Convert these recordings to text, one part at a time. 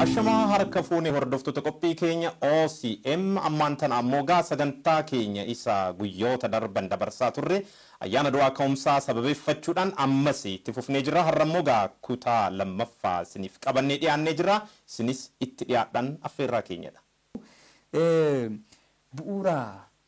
Ashamaa harka fuunee hordoftoota qophii keenya OCM ammaan tana ammoo gaa sagantaa keenya isa guyyoota darban dabarsaa turre ayyaana du'aa ka'umsaa sababeeffachuudhaan ammas itti fufnee jirra. Har'a immoo gaa kutaa lammaffaa isiniif qabannee dhiyaannee jirra. Isinis itti dhiyaadhaan affeerraa keenyadha. Bu'uura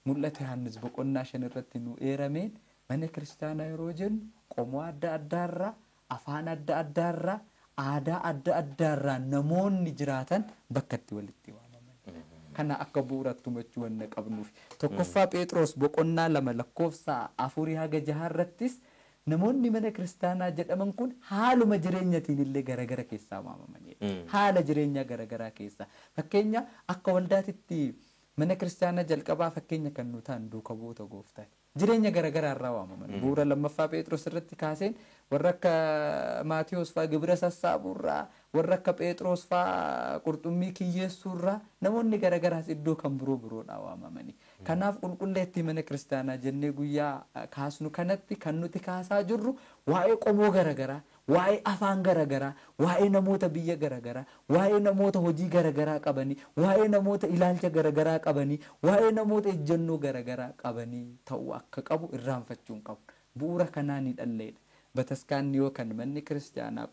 mul'ata Yohaannis boqonnaa 5 irratti nu eerameen mana kiristaanaa yeroo jennu qomoo adda addaarraa, afaan adda addaarraa, aadaa adda addaarraa namoonni jiraatan bakka itti walitti waamaman. Kana akka bu'uuratti hubachuu wanna qabnuuf. Tokkoffaa Phexros boqonnaa 2 lakkoofsa 4 haga 6 irrattis namoonni mana kiristaanaa jedhaman kun haaluma jireenyatiin illee garagara keessaa waamamanidha. Haala jireenyaa garagaraa keessaa. Fakkeenya akka waldaatitti mana kiristaanaa jalqabaa fakkeenya kan nu ta'an duuka bu'oota gooftaati. Jireenya garagaraa irraa waamaman. Bu'uura lammaffaa Phexros irratti kaaseen warra akka Maatiyos fa'aa gibira sassaabuurraa, warra akka Phexros fa'aa qurxummii kiyyeessuurraa namoonni garagaraas iddoo kan biroo biroodhaa waamamani. Kanaaf qulqulleettii mana kiristaanaa jennee guyyaa kaasnu kanatti kan nuti kaasaa jirru waa'ee qomoo garagaraa, waa'ee afaan garagaraa, waa'ee namoota biyya garagaraa, waa'ee namoota hojii garagaraa qabanii, waa'ee namoota ilaalcha garagaraa qabanii, waa'ee namoota ejjennoo garagaraa qabanii ta'uu akka qabu irraanfachuu hin qabnu. Bu'uura kanaan ni dhalleedha. Bataskaanni yookaan manni kiristaanaa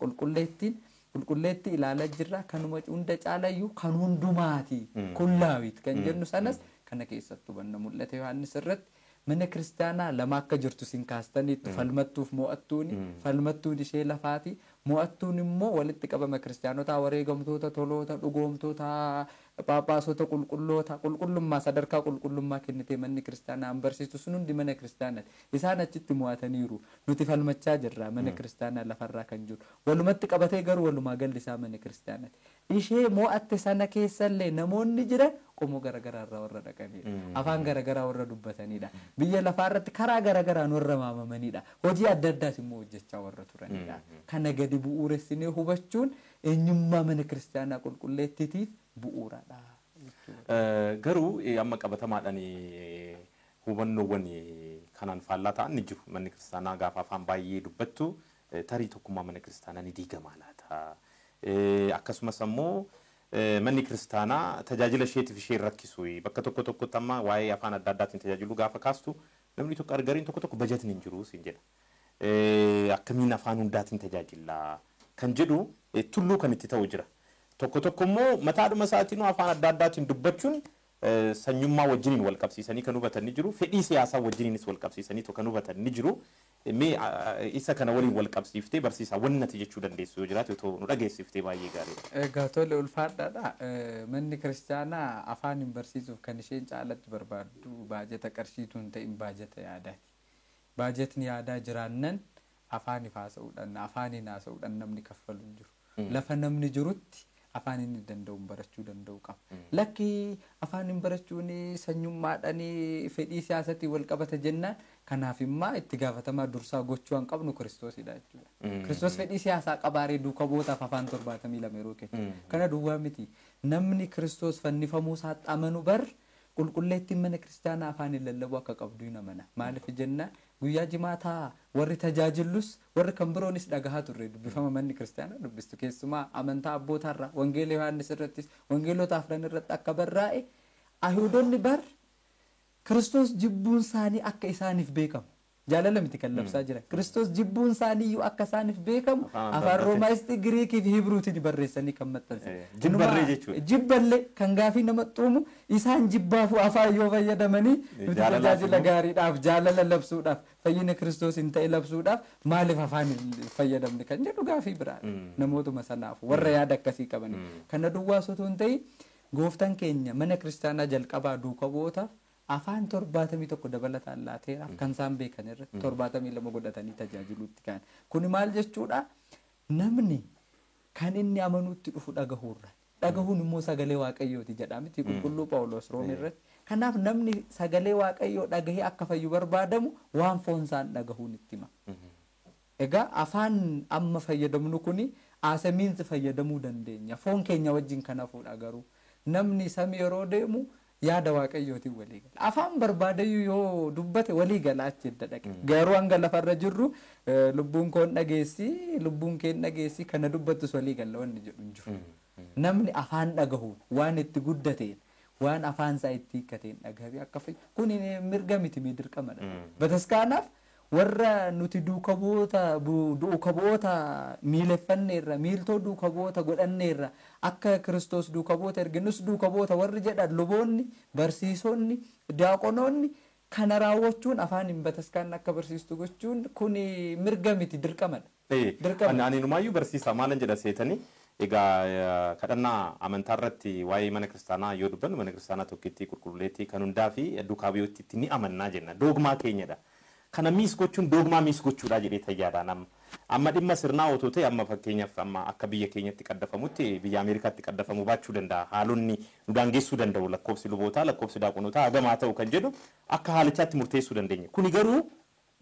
qulqulleettii ilaalaa jirra. Kanuma hunda caalayyuu kan hundumaati. Kullaawit kan jennu sanas kana keessattuu hubanna. Mul'ata Yohaannis irratti mana kiristaanaa lama akka jirtu sin kaastaniittu falmattuuf mo'attuuni, falmattuun ishee lafaati, mo'attuun immoo walitti qabama kiristaanotaa, wareegamtoota, toloota, dhugoomtoota, phaaphaasota, qulqulloota, qulqullummaa sadarkaa qulqullummaa kennitee manni kiristaanaa hin barsiistu sun hundi mana kiristaanaati. Isaan achitti mo'ataniiru. Nuti falmachaa jirra mana kiristaanaa lafarraa kan jiru. Walumatti qabatee garuu walumaa galli isaa mana kiristaanaati. Ishee mo'atte sana keessallee namoonni jiran qomoo garagaraa irraa warra dhaqanidha. Afaan garagaraa warra dubbatanidha. Biyya lafaa irratti karaa garagaraan warra waamamanidha. Hojii adda addaas immoo hojjechaa warra turanidha. Kana gadi bu'uuressinee hubachuun eenyummaa mana kiristaanaa qulqulleettitiif bu'uuradha. Garuu amma qabatamaadhaan hubannoowwan kanaan faallaa ta'an ni jiru. Manni kiristaanaa gaafa afaan baay'ee dubbattu tarii tokkummaa mana kiristaanaa ni diigamaa laata. Akkasumas ammoo manni kiristaanaa tajaajila isheetiif ishee rakkisu. Bakka tokko tokkotti amma waa'ee afaan adda addaatiin tajaajiluu gaafa kaastu namni tokko gargariin tokko tokko bajatni hin jiru siin jedha. Akkamiin afaan hundaatiin tajaajila kan jedhu tulluu kan itti ta'u jira. Tokko tokko immoo mataadhuma isaatiin afaan adda addaatiin dubbachuun sanyummaa wajjiniin wal qabsiisanii kan hubatan ni jiru. Fedhii siyaasaa wajjiniinis wal qabsiisanii kan hubatan ni jiru. Mee isa kana waliin wal qabsiiftee barsiisaa wannati jechuu dandeessu yoo jiraate otoo nu dhageessiftee baay'ee gaariidha. Egaa tole ulfaadhaadha. Manni kiristaanaa afaan hin barsiisuuf kan isheen caalatti barbaaddu baajata qarshiitu hin ta'in baajata yaadaati. Baajatni yaadaa jiraannan afaan haasa'uudhaan afaaniin haasa'uudhaan namni kaffalu hin jiru. Lafa namni jirutti afaan inni danda'u barachuu danda'u qaba. Lakki afaan hin barachuun sanyummaadhaan fedhii siyaasatiin wal qabata jennaan kanaaf immoo itti gaafatamaa dursaa gochuu hin qabnu Kiristoosidha jechuudha. Kiristoos fedhii siyaasaa qabaaree duuka bootaaf afaan 72 yeroo kennu. Kana duwwaa miti. Namni Kiristoos fannifamuu isaatti amanu bar qulqulleettiin mana kiristaanaa afaan hin lallabuu akka qabdu hin amana. Maaliif jennaan guyyaa jimaataa warri tajaajillus warri kan biroonis dhagahaa turre dubbifama manni kiristaanaa dubbistu keessumaa amantaa abbootaarraa wangeela Yohaannis irrattis wangeelota afran irratti akka barraa'e Ayihudoonni bar Kiristoos jibbuun isaanii akka isaaniif beekamu. Jaalala miti kan labsaa jiran. Kiristoos jibbuun isaaniiyyuu akka isaaniif beekamu afaan Roomaayistii, Giriikii fi Hibruutiin barreessanii kan maxxansan. Jibballee jechuudha. Jibballee kan gaafii nama xuumu isaan jibbaafuu afaan yoo fayyadamanii nuti tajaajila gaariidhaaf jaalala labsuudhaaf fayyina Kiristoos hin ta'e labsuudhaaf maaliif afaan hin fayyadamne kan jedhu gaafii biraadha. Namootuma sanaaf warra yaada akkasii qabani. Kana duwwaa osoo hin ta'in gooftaan keenya mana kiristaanaa jalqabaa duuka bu'ootaaf afaan 71 dabalataan laateeraaf kan isaan beekan irratti 72 godhatanii tajaajiluutti ka'an. Kuni maal jechuudha? Namni kan inni amanuutti dhufu dhagahuurra. Dhagahuun immoo sagalee Waaqayyooti jedha miti qulqulluu Phaawulos Room irratti. Kanaaf namni sagalee Waaqayyoo dhagahee akka fayyu barbaadamu waan foon isaan dhagahuun itti hima. Egaa afaan amma fayyadamnu kuni asamiinsi fayyadamuu dandeenya. Foon keenya wajjin kan hafuudha garuu. Namni samii yeroo deemu yaada Waaqayyootiin walii gala. Afaan barbaadayyuu yoo dubbate walii gala achi edda dhaqe. Garuu hanga lafarra jirru lubbuun koon dhageessi, lubbuun keen dhageessi kana dubbattus walii gala wanni jedhu hin jiru. Namni afaan dhagahu waan itti guddateen waan afaan isaa itti hiikkateen dhagahee akka fayyu kun mirga miti mee dirqamadha. Bataskaanaaf warra nuti duuka bu'oota miileffanneerra miiltoo duuka bu'oota godhanneerra akka Kiristoos duuka bu'oota erginus duuka bu'oota warri jedhan luboonni barsiisonni diyaaqonoonni kana raawwachuun afaan hin bataskaan akka barsiistu gochuun kun mirga miti dirqamadha. Ani numaayyuu barsiisaa maalan jedha seetanii egaa kadhannaa amantaa irratti waa'ee mana kiristaanaa yoo dubbannu mana kiristaanaa tokkitti qulqulleetti kan hundaa fi duukaa bu'ootti ni amannaa jenna doogmaa keenyadha. Kana miis gochuun doogmaa miis gochuudha jedhee tayyaadhaan amma. Amma dhimma sirnaa otoo ta'e amma fakkeenyaaf amma akka biyya keenyatti qaddafamutti biyya Ameerikaatti qaddafamu baachuu danda'a. Haalonni nu daangeessuu danda'u lakkoofsi lubootaa lakkoofsi daaqonotaa hagamaa ta'u kan jedhu akka haalichaatti murteessuu dandeenya. Kuni garuu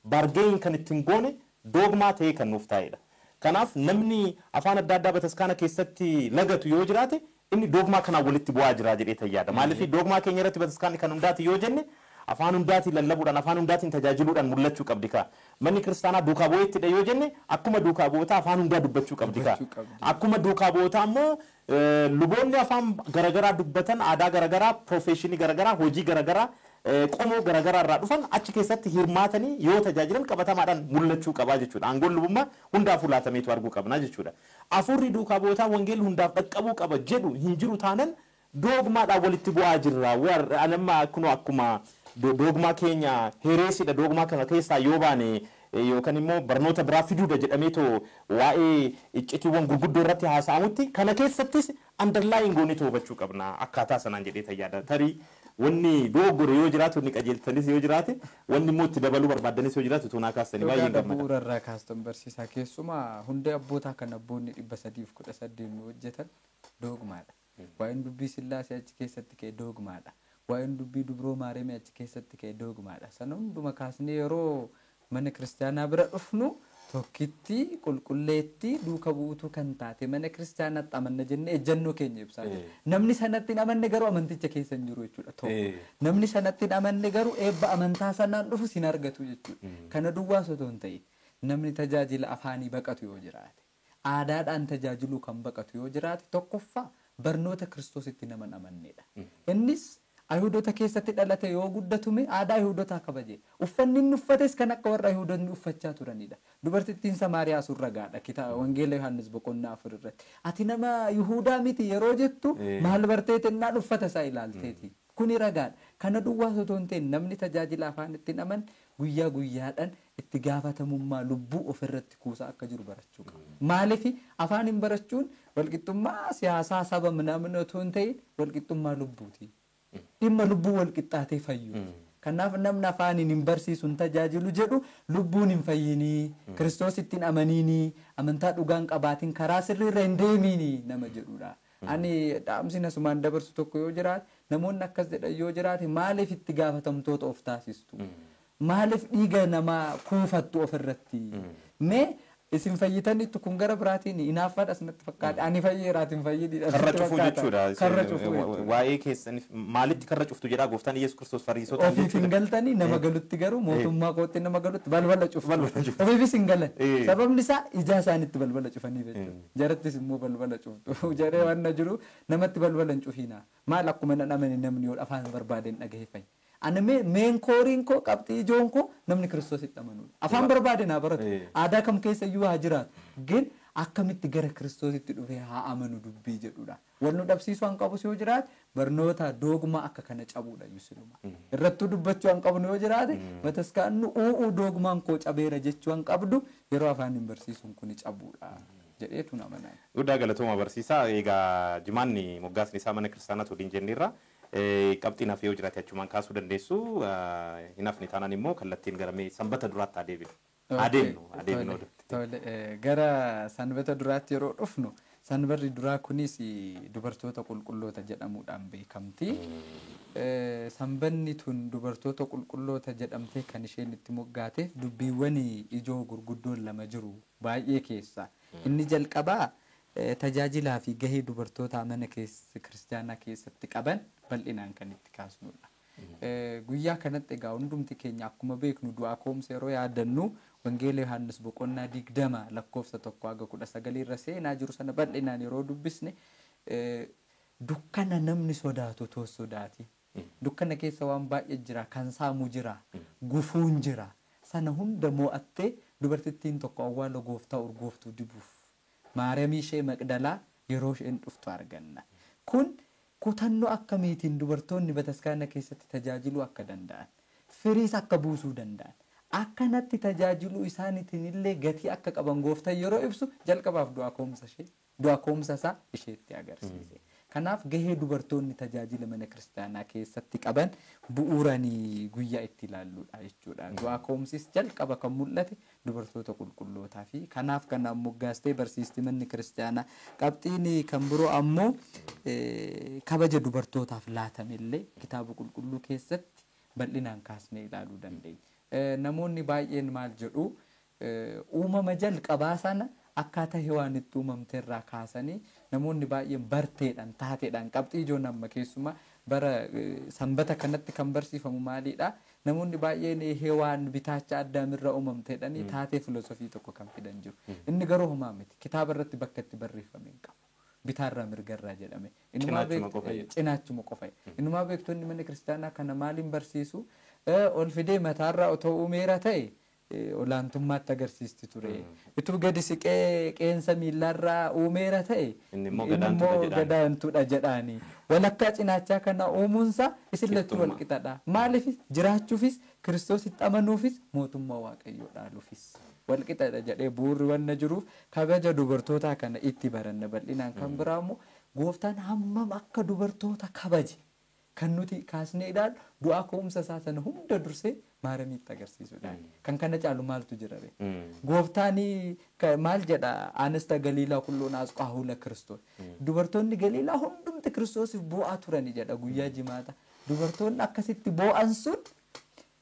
bargeen kan ittiin goone doogmaa ta'ee kan nuuf taa'edha. Kanaaf namni afaan adda addaa bataskaana keessatti lagatu yoo jiraate inni doogmaa kanaan walitti bu'aa jira jedhee tayyaadha. Maaliif doogmaa keenya irratti bataskaanni kan hundaati yoo jenne afaan hundaatiin lallabuudhaan afaan hundaatiin tajaajiluudhaan mul'achuu qabdi kaa. Manni kiristaanaa duukaa bu'eettidha yoo jenne akkuma duukaa bu'ootaa afaan hundaa dubbachuu qabdi kaa. Akkuma duukaa bu'ootaa immoo luboonni afaan garaagaraa dubbatan aadaa garaagaraa piroofeeshinii garaagaraa hojii garaagaraa qomoo garaagaraa irraa dhufan achi keessatti hirmaatanii yoo tajaajilan qabatamaadhaan mul'achuu qabaa jechuudha. Aangoon lubummaa hundaafuu laatameetu arguu qabna jechuudha. Afurri duukaa bu'ootaa wangeelli hundaaf dhaqqabuu qaba jedhu hin jiru taanan doogmaadhaan walitti bu'aa jirra. Anamma kunoo akkuma doogmaa keenya hereesidha doogmaa kana keessaa yoo baane yookaan immoo barnoota biraa fiduudha jedhameetoo waa'ee iccitiiwwan gurguddoo irratti haasa'amutti kana keessattis underlying goonee hubachuu qabna akkaataa sanaan jedhee tayyaada. Tarii wanni dogoggore yoo jiraatu wanni qajeeltanis yoo jiraate wanni immoo itti dabaluu barbaaddanis yoo jiraatu toonaa kaastanii baay'ee gammada. Bu'uura irraa kaastan barsiisaa keessumaa hundee abbootaa kan abboonni 318 nu hojjetan doogmaadha. Waa'een dubbii Sillaasee achi keessatti ka'e doogmaadha. Waa'een dubbii Dubroo Maariyaamii achi keessatti ka'e doogmaadha. Sana hunduma kaasnee yeroo mana kiristaanaa bira dhufnu tokkitti qulqulleetti duuka buutuu kan taate mana kiristaanaatti amanna jennee ejjennoo keenya ibsaa jirra. Namni sanatti hin amanne garuu amanticha keessa hin jiru jechuudha. Tokko namni sanatti hin amanne garuu eebba amantaa sanaan dhufu sin argatu jechuudha. Kana duwwaas otoo hin ta'in namni tajaajila afaanii baqatu yoo jiraate aadaadhaan tajaajiluu kan baqatu yoo jiraate tokkoffaa barnoota Kiristoositti nama hin amannedha. Innis Ayhuudota keessatti dhalate yoo guddatume aadaa Ayhuudotaa kabaje. Uffanni inni uffates kan akka warra Ayhuudonni uffachaa turanidha. Dubartittiin Samaariyaa sun ragaadha. Kitaaba Wangeela Yohaannis boqonnaa 4 irratti. Ati nama Yihuudaa miti yeroo jettu maal barteet innaan uffata isaa ilaalteeti. Kuni ragaadha. Kana duwwaas otoo hin ta'in namni tajaajila afaan ittiin aman guyyaa guyyaadhaan itti gaafatamummaa lubbuu ofirratti kuusaa akka jiru barachuu qaba. Maaliif afaan hin barachuun walqixxummaa siyaasaa saba minaamin otoo hin ta'in walqixxummaa lubbuuti. Dhimma lubbuu walqixxaatee fayyu. Kanaaf namni afaaniin hin barsiisu hin tajaajilu jedhu lubbuun hin fayyinii, Kiristoos ittiin amaniinii, amantaa dhugaan qabaatiin karaa sirriirra hin deemiinii nama jedhudha. Ani dhaamsi asumaan dabarsu tokko yoo jiraate namoonni akkas jedhan yoo jiraate maaliif itti gaafatamtoota of taasistu? Maaliif dhiiga namaa kuufattu ofirratti? Mee isin fayyitanitti kun gara biraatiin hinaaffaadha natti fakkaata. Ani fayyeeraatiin fayyididha. Karra cufuu jechuudha. Karra cufuu jechuudha. Waa'ee keessaniif maalitti karra cuftu jedhaa gooftaan Iyesuus Kiristoos fariisota Ofiif hin galtanii nama galutti garuu mootummaa kootti nama galutti balbala cufu. Ofiifis hin galan. Sababni isaa ijaa isaanitti balbala cufanii jechuudha. Jarattis immoo balbala cuftu. Jaree waan jiru namatti balbala hin cufiina. Maal akkuma nan amane namni yoo afaan barbaadeen dhagahee fayya. Ani meen kooriin koo qabxii ijoon koo namni Kiristoositti amanuudha. Afaan barbaade naa baratu. Aadaa kam keessa iyyuu haa jiraatu. Gin akkamitti gara Kiristoositti dhufee haa amanu dubbii jedhudha. Wal nu dhabsiisuu han qabus yoo jiraate barnoota doogmaa akka kana cabuudha yusiluma. Irrattuu dubbachuu han qabnu yoo jiraate bataskaannu u'uu doogmaan koo cabeera jechuu han qabdu yeroo afaan hin barsiisuun kuni cabuudha. Jedheetu nama naan. Guddaa galatooma barsiisaa. Egaa jimaanni moggaasni isaa mana kiristaanaa waliin jenneerra. Qabxiin hafee yoo jiraate achumaan kaasuu dandeessu. Hin hafne taanaan immoo kallattiin gara sanbata duraatti adeemnu. Adeemnu. Tole gara sanbata duraatti yeroo dhufnu sanbarri duraa kunis dubartoota qulqulloota jedhamuudhaan beekamti. Sanbanni tun dubartoota qulqulloota jedhamtee kan isheen itti moggaateef dubbiiwwan ijoo gurguddoon lama jiru baay'ee keessa. Inni jalqabaa tajaajilaa fi gahee dubartoota mana kiristaanaa keessatti qaban bal'inaan kan itti kaasnudha. Guyyaa kanatti egaa hundumti keenya akkuma beeknu du'aa koomsa yeroo yaadannu Wangeela Yohaannis boqonnaa 20 lakkoofsa 1 haga 19 irra seenaa jiru sana bal'inaan yeroo dubbisne Dukkana namni sodaatu otoo sodaati. Dukkana keessa waan baay'ee jira, kan saamu jira, gufuun jira. Sana hunda mo'attee dubartittiin tokko awwaala gooftaa urgooftuu dibuuf Maariyaamii ishee Maqdalaa yeroo isheen dhuftu arganna. Kun kutannoo akkamiitiin dubartoonni bataskaana keessatti tajaajiluu akka danda'an, firiis akka buusuu danda'an, akkanatti tajaajiluu isaaniitiin illee gatii akka qaban gooftaan yeroo ibsu jalqabaaf du'aa koomsa ishee, du'aa koomsa isaa isheetti agarsiise. Kanaaf gahee dubartoonni tajaajila mana kiristaanaa keessatti qaban bu'uuranii guyyaa itti ilaalludha jechuudha. Du'aa koomsis jalqaba kan mul'ate dubartoota qulqullootaa fi kanaaf kanaan moggaastee barsiisti manni kiristaanaa. Qabxiin kan biroo ammoo kabaja dubartootaaf laatamellee kitaaba qulqulluu keessatti bal'inaan kaasnee ilaaluu dandeenya. Namoonni baay'een maal jedhu, uumama jalqabaa sana akkaataa hewaan itti uumamte irraa kaasanii namoonni baay'een barteedhaan taateedhaan qabxii ijoon amma keessumaa bara sanbata kanatti kan barsiifamu maalidha? Namoonni baay'een hewaan bitaacha addaamirraa uumamteedhanii taatee filosofii tokko kan fidan jiru. Inni garuu homaa miti. Kitaaba irratti bakka itti barreeffame hin qabu. Bitaarraa mirgarraa jedhame. Cinaachuma qofa. Innumaa beektonni mana kiristaanaa kana maaliin barsiisu? Ol fidee mataarraa otoo uumeera ta'e olaantummaatti agarsiisti ture. Utuu gadi siqee qeensa miillaarraa uumeera ta'e inni immoo gadaantuudha jedhaani. Walakkaa cinaachaa kana uumuunsa isin lachuu wal qixadha. Maaliifis jiraachuufis Kiristoositti amanuufis mootummaa Waaqayyoo dhaaluufis wal qixadha jedhee bu'uurri wanna jiruuf kabaja dubartootaa kana itti baranna bal'inaan. Kan biraa immoo gooftaan hammam akka dubartoota kabaje kan nuti kaasnee ilaallu du'aa ka'umsa isaa sana hunda dursee Maariyaamitti agarsiisuudhaan. Kan kana caalu maaltu jira ree? Gooftaan maal jedha? Anasta Galiilaa kulluun asqaahula Kiristoos. Dubartoonni Galiilaa hundumti Kiristoosiif boo'aa turani jedha guyyaa jimaata. Dubartoonni akkasitti boo'an sun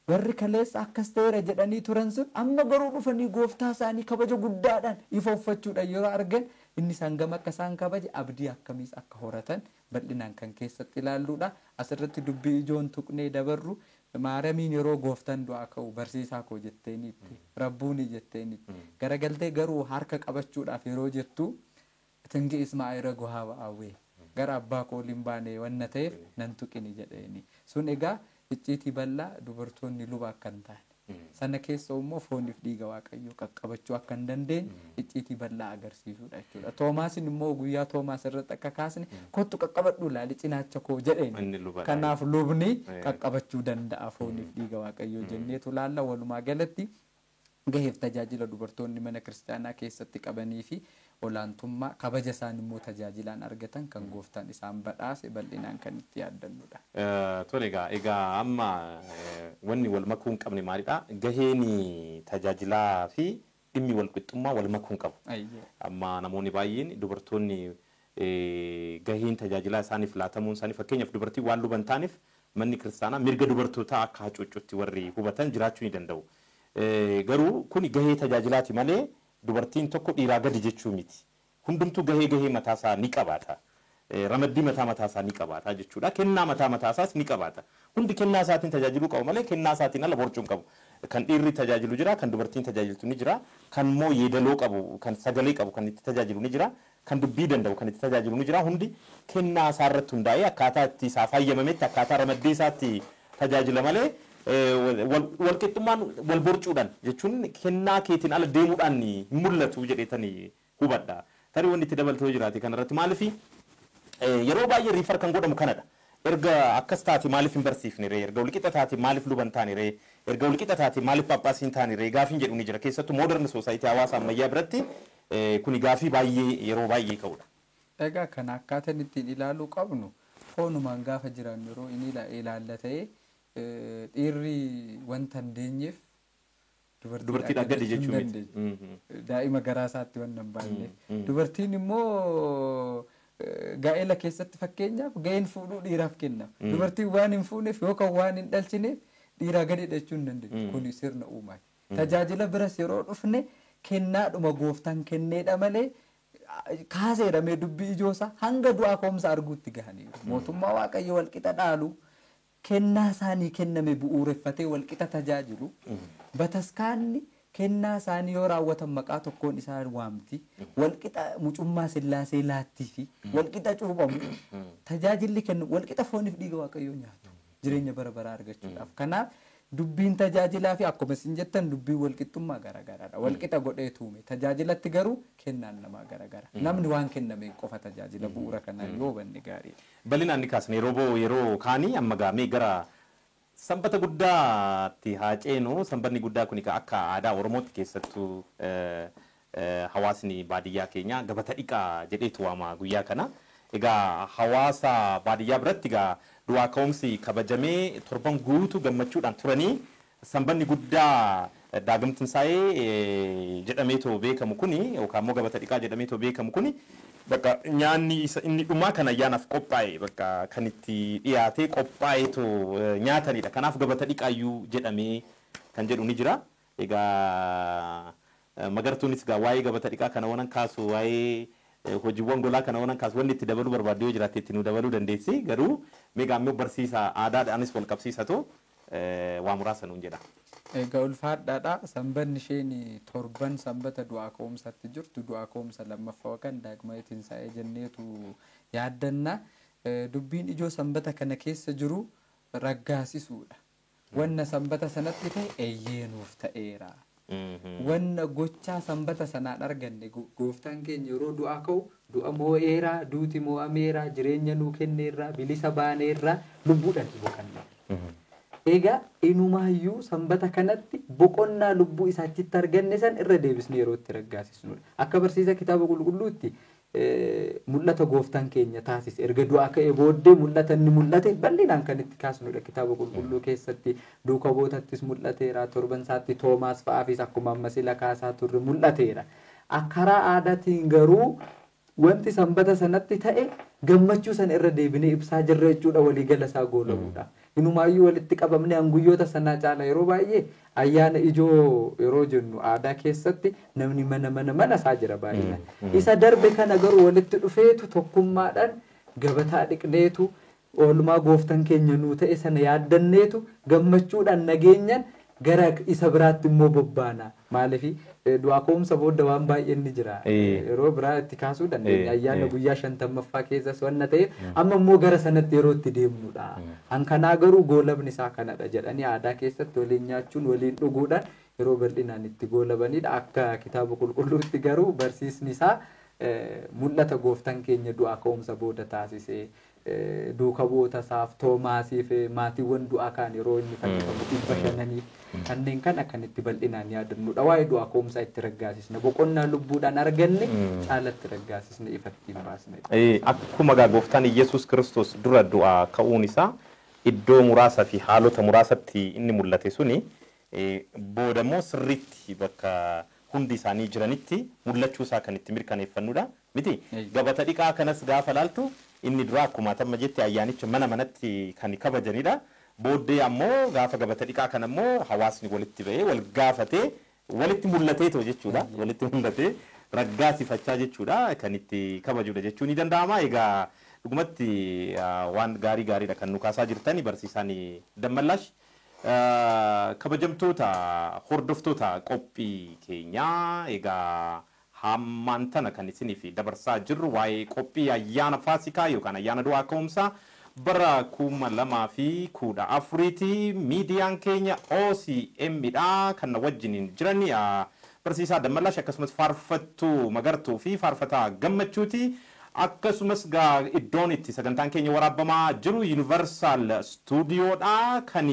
warri kaleessa akkas ta'eera jedhanii turan sun amma garuu dhufanii gooftaa isaanii kabaja guddaadhaan ifa uffachuudhaan yeroo argan inni isaan gama akka isaan kabaje abdii akkamiis akka horatan bal'inaan kan keessatti ilaalluudha. Asirratti dubbii ijoon tuqnee dabarru Maariyaamiin yeroo gooftaan du'aa ka'u barsiisaa koo jetteeniitti, rabbuuni jetteeniitti. Garagaltee garuu harka qabachuudhaaf yeroo jettu tingi Ismaa'eera gohaa ba'aawwee gara abbaa koo oliin baane wanna ta'eef nan tuqini jedheeni. Sun egaa icciitii bal'aa dubartoonni luba akka hin taane. Sana keessa immoo fooniif dhiiga Waaqayyoo qaqqabachuu akka hin dandeenye icciitii bal'aa agarsiisudha jechuudha. Toomaasin immoo guyyaa Toomaas irratti akka kaasne kottu qaqqabadhu ilaali cinaacha koo jedheen. Kanaaf lubni qaqqabachuu danda'a fooniif dhiiga Waaqayyoo jenneetu laalla. Walumaa galatti gaheef tajaajila dubartoonni mana kiristaanaa keessatti qabanii fi olaantummaa kabaja isaan immoo tajaajilaan argatan kan gooftaan isaan badhaase bal'inaan kan itti yaaddannudha. Tole egaa amma wanni wal makuu hin qabne maalidha? Gaheen tajaajilaa fi dhimmi wal qixxummaa wal makuu hin qabu. Amma namoonni baay'een dubartoonni gaheen tajaajilaa isaaniif laatamuun isaanii fakkeenyaaf dubartiin waan luban ta'aniif manni kiristaanaa mirga dubartootaa akka hacuuccutti warri hubatan jiraachuu ni danda'u. Garuu kuni gahee tajaajilaati malee dubartiin tokko dhiiraa gadi jechuu miti. Hundumtuu gahee mataasaa ni qabaata. Ramaddii mataa mataasaa ni qabaata jechuudha. Kennaa mataa mataasaas ni qabaata. Hundi kennaa isaatiin tajaajiluu qabu malee kennaa isaatiin ala borcuu hin qabu. Kan dhiirri tajaajilu jira, kan dubartiin tajaajiltu ni jira, kan immoo yeedaloo qabu, kan sagalee qabu kan itti tajaajilu ni jira, kan dubbii danda'u kan itti tajaajilu ni jira. Hundi kennaa isaa irratti hundaa'ee akkaataa itti isaaf hayyamametti akkaataa ramaddii isaatti tajaajila malee walqixxummaan wal borcuudhaan jechuun kennaa keetiin ala deemuudhaan hin mul'atu jedheetanii hubadha. Tarii wanni itti dabaltee jiraate kanarratti maaliif yeroo baay'ee riifar kan godhamu kanadha. Erga akkas taate maaliif hin barsiifne ree? Erga walqixa taate maaliif luban taane ree? Erga walqixa taate maaliif phaaphaasii hin taane ree? Gaafiin jedhu ni jira. Keessattuu modern society hawaasa ammayyaa biratti kuni gaafii baay'ee yeroo baay'ee ka'udha. Egaa kana akkaataan ittiin ilaaluu qabnu foonumaan gaafa jiran yeroo inni ilaalla ta'ee dhiirri wanta hin deenyeef dubartiidhaan gadi jechuu miti. Daa'ima garaa isaatti wanta hin baanneef. Dubartiin immoo gaa'ela keessatti fakkeenyaaf ga'een fuudhuu dhiiraaf kennama. Dubartiin waan hin fuuneef yookaan waan hin dhalchineef dhiiraa gadi jechuu hin dandeessu. Kuni sirna uumaati. Tajaajila biras yeroo dhufne kennaadhuma gooftaan kenneedha malee kaaseedhamee dubbii ijoosaa hanga du'aa koomsa arguutti gahaniiru. Mootummaa Waaqayyo walqixa dhaalu kennaa isaanii kenname bu'uureffatee walqixa tajaajilu. Bataskaanni Kennaa isaanii yoo raawwatan maqaa tokkoon isaan waamti. Walqixa mucummaa sillaasee laattii fi walqixa cuuphamu. Tajaajilli kennu walqixa fooniif dhiiga Waaqayyoo nyaatu. Jireenya bara baraa argachuudhaaf. Kanaaf dubbiin tajaajilaa fi akkuma isin jettan dubbiin walqixxummaa garaagaraadha. Walqixa godhee tuume. Tajaajilatti garuu kennaan namaa garaagara. Namni waan kennameen qofa tajaajila bu'uura kanaan yoo hubanne gaariidha. Bal'inaan ni kaasne yeroo kaanii amma gaamee gara sanbata guddaatti haa ceenu. Sanbanni guddaa kun akka aadaa Oromootti keessattuu hawaasni baadiyyaa keenyaa gabata dhiqaa jedheetu waama guyyaa kana. Egaa hawaasa baadiyyaa biratti egaa du'aa ka'umsi kabajamee torban guutuu gammachuudhaan turanii sanbanni guddaa daagim tinsaa'ee jedhameetoo beekamu kuni yookaan immoo gabata dhiqaa jedhameetoo beekamu kuni bakka nyaanni isa inni dhumaa kan ayyaanaaf qophaa'e bakka kan itti dhiyaatee qophaa'eetoo nyaatanidha. Kanaaf gabata dhiqaayyuu jedhamee kan jedhu ni jira. Egaa magartuunis egaa waa'ee gabata dhiqaa kana waan kaasu waa'ee hojiiwwan golaa kana waan kaasu wanni itti dabaluu barbaadde yoo jiraatte itti nu dabaluu dandeessi. Garuu meegaa immoo barsiisa aadaadhaanis wal qabsiisatu waa muraasa nuun jedha. Egaa ulfaadhaadha. Sanbanni isheen torban sanbata du'aa ka'umsaatti jirtu du'aa ka'umsa lammaffaa kan daagmawii tinsaa'ee jenneetu yaaddanna. Dubbiin ijoo sanbata kana keessa jiru raggaasisuudha. Wanna sanbata sanatti ta'e eeyyeenuuf ta'eera. Wanna gochaa sanbata sanaan arganne gooftaan keenya yeroo du'aa ka'u du'a moo'eera, duuti moo'ameera, jireenya nuu kenneerra, bilisa baaneerra, lubbuudhaan boqanna. Egaa inumaayyuu sanbata kanatti boqonnaa lubbuu isaa achitti arganne san irra deebisnee yeroo itti raggaasisnudha. Akka barsiisa kitaaba qulqulluutti mul'ata gooftaan keenya taasise erga du'aa ka'ee booddee mul'ata inni mul'ate bal'inaan kan itti kaasnudha kitaaba qulqulluu keessatti duuka bootattis mul'ateera torban isaatti Toomaas fa'aafis akkuma amma sila kaasaa turre mul'ateera. Karaa aadaatiin garuu wanti sanbata sanatti ta'e gammachuu sana irra deebinee ibsaa jirra jechuudha waliigala isaa goolabuudha. Inumaayyuu walitti qabamne hanguyyoota sanaa caala yeroo baay'ee ayyaana ijoo yeroo jennu aadaa keessatti namni mana mana mana isaa jira baay'inaan. Isa darbe kana garuu walitti dhufeetu tokkummaadhaan gabataa dhiqneetu oolmaa gooftaan keenya nuu ta'e sana yaaddanneetu gammachuudhaan nageenyaan gara isa biraatti immoo bobbaana. Maaliif du'aa ka'umsa booda waan baay'een ni jira. Yeroo biraa itti kaasuu dandeenya. Ayyaana guyyaa 50ffaa keessas wanna ta'eef amma immoo gara sanatti yeroo itti deemnudha. Hankanaa garuu goolabni isaa kanadha jedhanii aadaa keessatti waliin nyaachuun waliin dhuguudhaan yeroo bal'inaan itti goolabanidha. Akka kitaaba qulqulluutti garuu barsiisni isaa mul'ata gooftaan keenya du'aa ka'umsa booda taasise. Duuka bu'oota isaaf Toomaasiif maatiiwwan du'aa kaan yeroo inni fannifamu 500 kanneen kan akkan itti bal'inaan yaadannudha. Waa'ee du'aa ka'umsaa itti raggaasisna. Boqonnaa lubbuudhaan arganne caalatti raggaasisna ifatti hin baasne. Akkuma gaa gooftaan Iyyasuus Kiristoos dura du'aa ka'uun isaa iddoo muraasaa fi haalota muraasatti inni mul'ate suni booda immoo sirriitti bakka hundi isaanii jiranitti mul'achuu isaa kan itti mirkaneeffannudha. Miti gabata dhiqaa kanas gaafa laaltu inni dura akkuma tamma jette ayyaanicha mana manatti kan kabajanidha. Booddee ammoo gaafa gabata dhiqaa kana ammoo hawaasni walitti ba'ee wal gaafatee walitti mul'ateetoo jechuudha. Walitti mul'atee raggaasifachaa jechuudha kan itti kabajudha jechuun ni danda'ama. Egaa dhugumatti waan gaarii gaariidha kan nu kaasaa jirtani barsiisaan Dammallaash. Kabajamtoota hordoftoota qophii keenyaa egaa hammaan tana kan isiniif dabarsaa jirru waa'ee qophii ayyaana Faasikaa yookaan ayyaana du'aa ka'umsaa bara 2014 miidiyaan keenya OCM dha kan wajjiniin jiran barsiisaa Dammallaash akkasumas faarfattuu Magartuu fi faarfataa Gammachuuti. Akkasumas iddoon itti sagantaan keenya waraabamaa jiru Universal Studio dha kan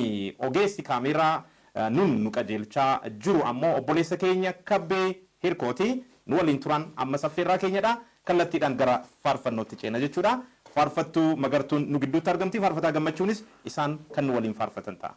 ogeessi kaameeraa nun nu qajeelchaa jiru ammoo obboleessa keenya Kabbee Hirkooti. Nu waliin turan amma saffeerraa keenyadha. Kallattiidhaan gara faarfannootti ceena jechuudha. Faarfattuu Magartuun nu gidduutti argamti. Faarfataa Gammachuunis isaan kan nu waliin faarfatan ta'a.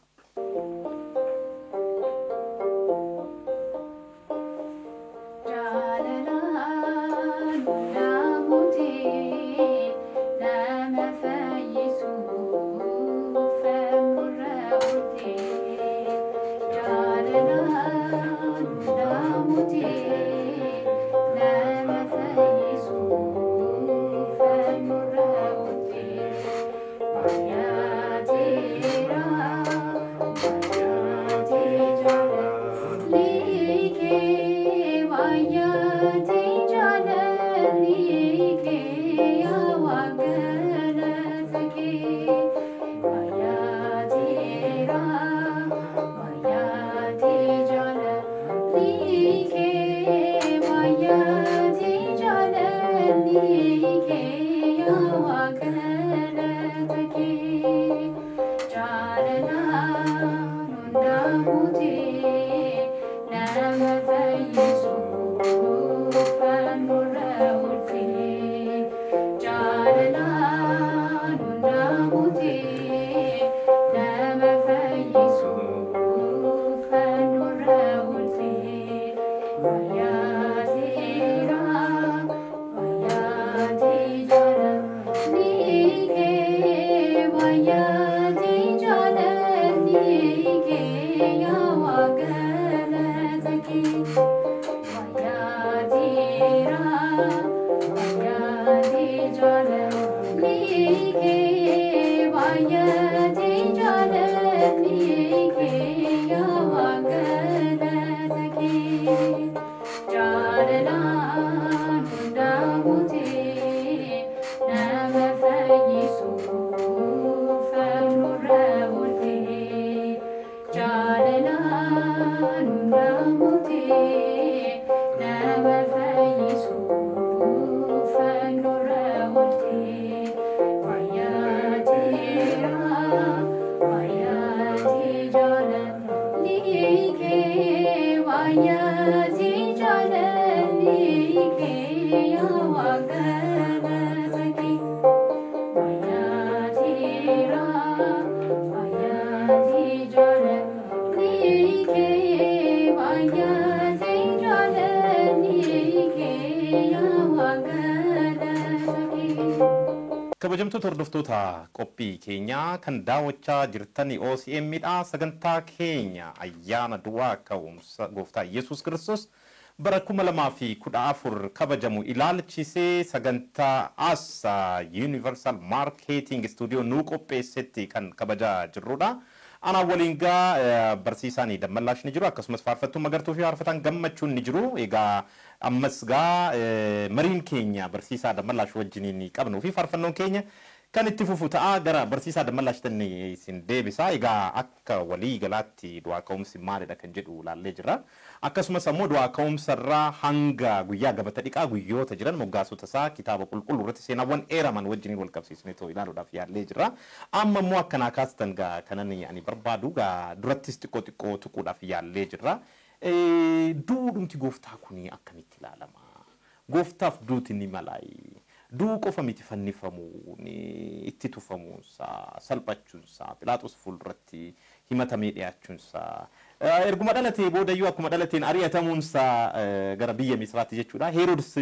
Yeah. Kabajamtoota hordoftoota qophii keenyaa kan daawwachaa jirtan OCM dha. Sagantaa keenya ayyaana du'aa ka'umsa gooftaa Yesuus Kiristoos bara 2014 kabajamu ilaalchisee sagantaa as Universal Marketing Studio nu qopheessetti kan kabajaa jirrudha. Anaa waliin gaa barsiisaan Dammallaash ni jiru, akkasumas faarfattuun Magartuu fi faarfataan Gammachuun ni jiru. Egaa ammas gaa mariin keenya barsiisaa Dammallaash wajjiniin qabnuu fi faarfannoon keenya kan itti fufu ta'a. Gara barsiisaa Dammallaash tanni isin deebisa. Egaa akka walii galaatti du'aa ka'umsi maalidha kan jedhu ilaallee jirra. Akkasumas ammoo du'aa ka'umsarraa hanga guyyaa gabata dhiqaa guyyoota jiran moggaasota isaa kitaaba qulqulluu irratti seenaawwan eeraman wajjiniin wal qabsiisnee ta'u ilaaluudhaaf yaallee jirra. Amma immoo akkanaa kaastan gaa kanan ani barbaadu gaa durattis xiqqoo xiqqoo tuquudhaaf yaallee jirra. Duudhumti gooftaa kuni akkamitti ilaalama? Gooftaaf duuti ni malaayi. Du'uu qofa miti fannifamuun, itti tufamuunsaa, salphachuunsaa, Philaaxoos fuulduratti himatamee dhiyaachuunsaa, erguma dhalatee boodayyuu akkuma dhalateen ari'atamuunsaa gara biyya Misraatti jechuudha. Heroodis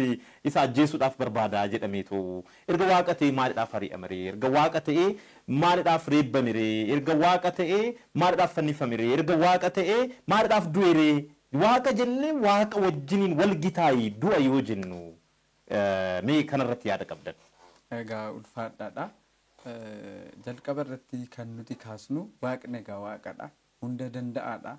isa ajjeesuudhaaf barbaadaa jedhameetu erga waaqa ta'ee maalidhaaf ari'amaree, erga waaqa ta'ee maalidhaaf reebbameree, erga waaqa ta'ee maalidhaaf fannifameree, erga waaqa ta'ee maalidhaaf du'eree, waaqa jennee waaqa wajjiniin wal gitaayii du'a yoo jennu mee kanarratti yaada qabdan? Egaa ulfaadhaadha. Jalqaba irratti kan nuti kaasnu waaqni egaa waaqadha. Hunda danda'aadha.